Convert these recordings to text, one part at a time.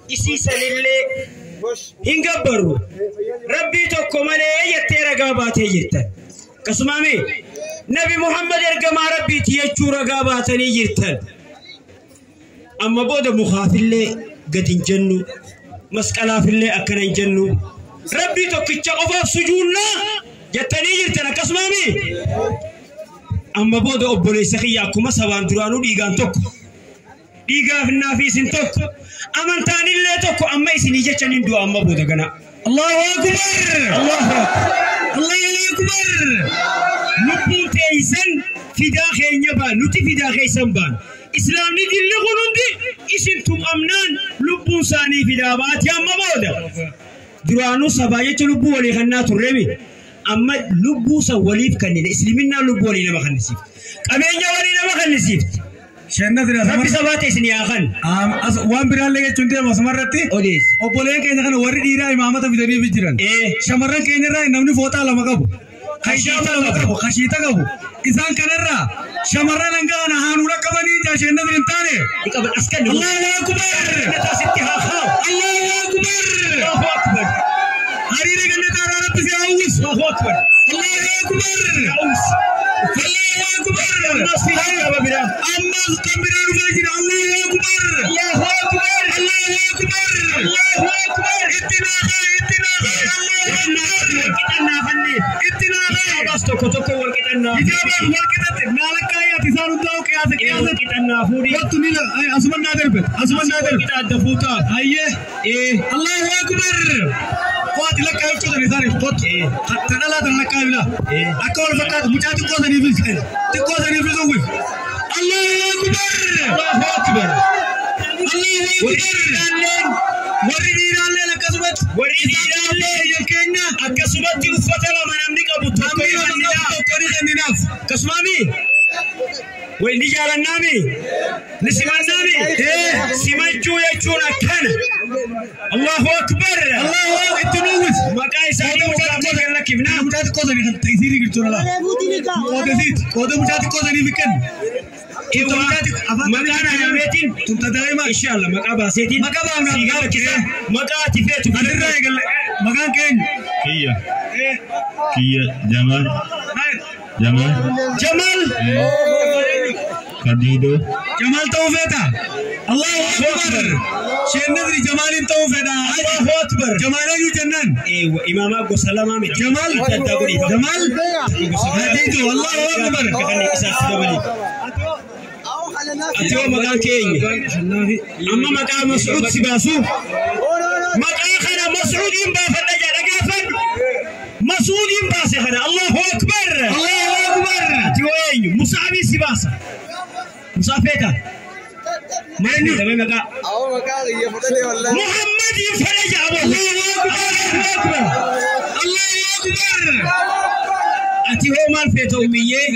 Isii sanillee hin gabbaru. Rabbii tokko malee jettee ragaa baatee jirtan. Akkasumaami Nabi Muhammad ergamaa Rabbiiti jechuu ragaa baatanii jirtan. Amma booda mukaafillee gad hin jennu. Masqalaafillee akkana hin jennu. Rabbii tokkicha qofaaf sujuunnaa jettanii jirtan akkasumaami. Amma booda obboleessa kiyya akkuma sabaan duraanuu dhiigaan tokko. Dhiigaaf fi isin tokko. Amantaanillee tokko amma isinii jecha nin du'a amma booda gana. Allahu Akbar! Allahu Akbar. Allahu Akbar! Lubbuun teeysan fidaa keenya baan nuti fidaa keessan baan. Islaamni dilli kun hundi isin tuqamnaan lubbuun isaanii fidaa baati amma booda. Duraanuu sabaa jecha lubbuu walii kannaa turreemi. Amma lubbuu san waliif kennine isliminnaan lubbuu walii nama kennisiifti. Qabeenya walii nama kennisiifti. Shannati Rabbi sabaa ta'e isin yaa kan. Waan biraallee jechuun deema asumarratti. Odeessi. Obboleen keenya kana warri dhiiraa imaamata fidanii jiran. Shamarran keenya irraa namni fooxaa lama qabu. Kashiita lama qabu. Kashiita qabu. Isaan kanarraa shamarran hanga kana haanuudha qabanii ijaa shannati hin taane. Qaban as kennu. Allahu Akbar! Asitti haa kaa'u. Allahu Akbar! Allahu Akbar. Hariira gannataa irraa si hawwisu. Allahu Akbar. Allahu Akbar! Allahu Akbar! Ammas fiidee qaba biraa. Ammas kan biraa dhufaa jira. Allahu Akbar! Allahu Akbar. Allahu Akbar! Allahu Akbar. Itti naakaa! Itti naakaa! Allahu Akbar! Walqixannaa fanniif. Itti naakaa! Hijaabaas tokko tokko walqixannaa. Hijaabaan walqixatti maalakkaa yaati isaan hundaa'u qiyaasa qiyaasa. Walqixannaa fuudhii. Wattu ni asuman naa darbe asuman naa darbe. Walqixa adda fuutaa. Hayyee. Allahu Akbar! Qo'ati lakkaa jechuudha isaaniif qotu. Ta dhalaa tan lakkaa bila. Akka wal fakkaatu mucaa xiqqoo saniifis xiqqoo saniifis uwwif. Allahu Akbar! Allahu Akbar. Allahu Warri Akbar! dhiiraalleen Warri dhiiraalleen akkasumatti. Warri dhiiraallee Biyya keenya akkasumatti uffata lama namni qabu tokko namni ni lama qabu kenninaaf. tokko ni kenninaaf. Akkasumaami wal ni jaalannaami ni simannaami simachuu jechuun akkana. Allahu Akbar. Allahu itti nuuwwis. Maqaa isaanii mucaafnee kan lakkifnaa. Mucaa xiqqoo sanii kan ta'isiirii jirtu lala. Qooda siiti. Qooda mucaa xiqqoo saniif kennu. Maqaa naameetiin Tumta daa'imaa. inshallah maqaa baaseetiin Maqaa baafna. sii galakkisa maqaa ati feetu Asirraa eegalle maqaan keenya. Kiyya. Kiyya Jamal. Jamal. Jamal Kadido. Jamaal ta'uu feeta. Allahu Akbar. Sheen Nasri Jamaaliin ta'uu fedha. Allahu Akbar. Jamaal eenyu jennaan? Eewa imaamaa gosa lamaa miti. Jamaal. Adda addaa godhi. Jamaal. Kadido. Allahu Akbar. Kan isaatti dabalii. Ati hoo maqaan keenya amma maqaa Mas'uud si baasu maqaa kana Mas'uudiin baafadha jedha dhaggeeffadhu. Mas'uudiin baase kana Allahu Akbar. Allahu Akbar. Ati hoo eenyu Musaabii si baasa. Musaa feeta. Maal damee maqaa Muhammadiin fedha jedha Allahu Akbar. Allahu Akbar. Ati hoo maal feeta ummiyyee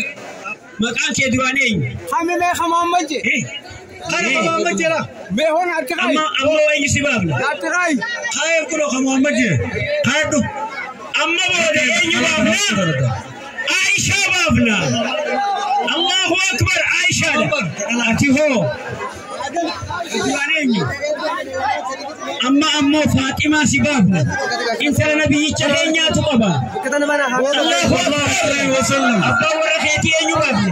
maqaan kee duraan eenyu? Kana Muhammad jedha. Amma amma eenyu si baafna? Kaayee kunoo kan Muhammad jedhe. Kaayadhu. Amma booda eenyu baafna? Aishaa baafna. Allahu Akbar Aishaadha. Ati hoo duraan eenyu? Amma ammoo Faaximaa si baafna. Intala nabiyyicha keenyaatu qaba. Allahu Akbar. Abbaan warra keetii eenyu baafne?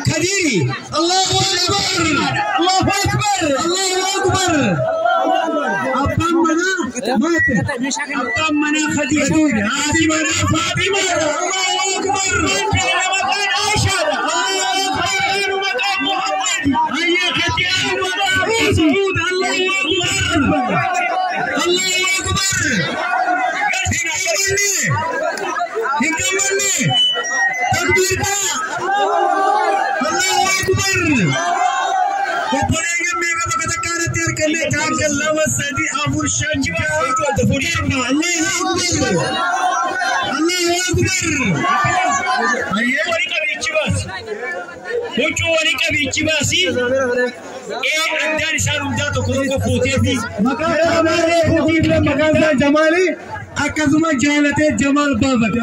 Kadiiri. Allahu Akbar. Allahu Akbar. Allahu Akbar. Abbaan manaa maate. Abbaan manaa Khadiija. Haati manaa Faaximaa. Allahu Akbar. Maqaan Aishaadha. Allahu Akbar. Maqaan Muhammad. Hayya kati aanu Mas'uud. Allahu Akbar. Allahu Akbar. Hin gammanne. Hin gammanne. Takbiir ta'a. Allahu Akbar. Obboleen meeqa bakka takka irratti arganne takka lama sadi afur shan jaha torba. Allahu Akbar. Allahu Akbar. Hayyee. Wali qabiichi baasi. Huccuu wali qabiichi baasi. Ee addaan isaan hundaa tokko tokko fuutee fi Maqaan Jamaalee fuutiillee maqaan isaa Jamaali akkasuma jaalatee Jamaal baafate.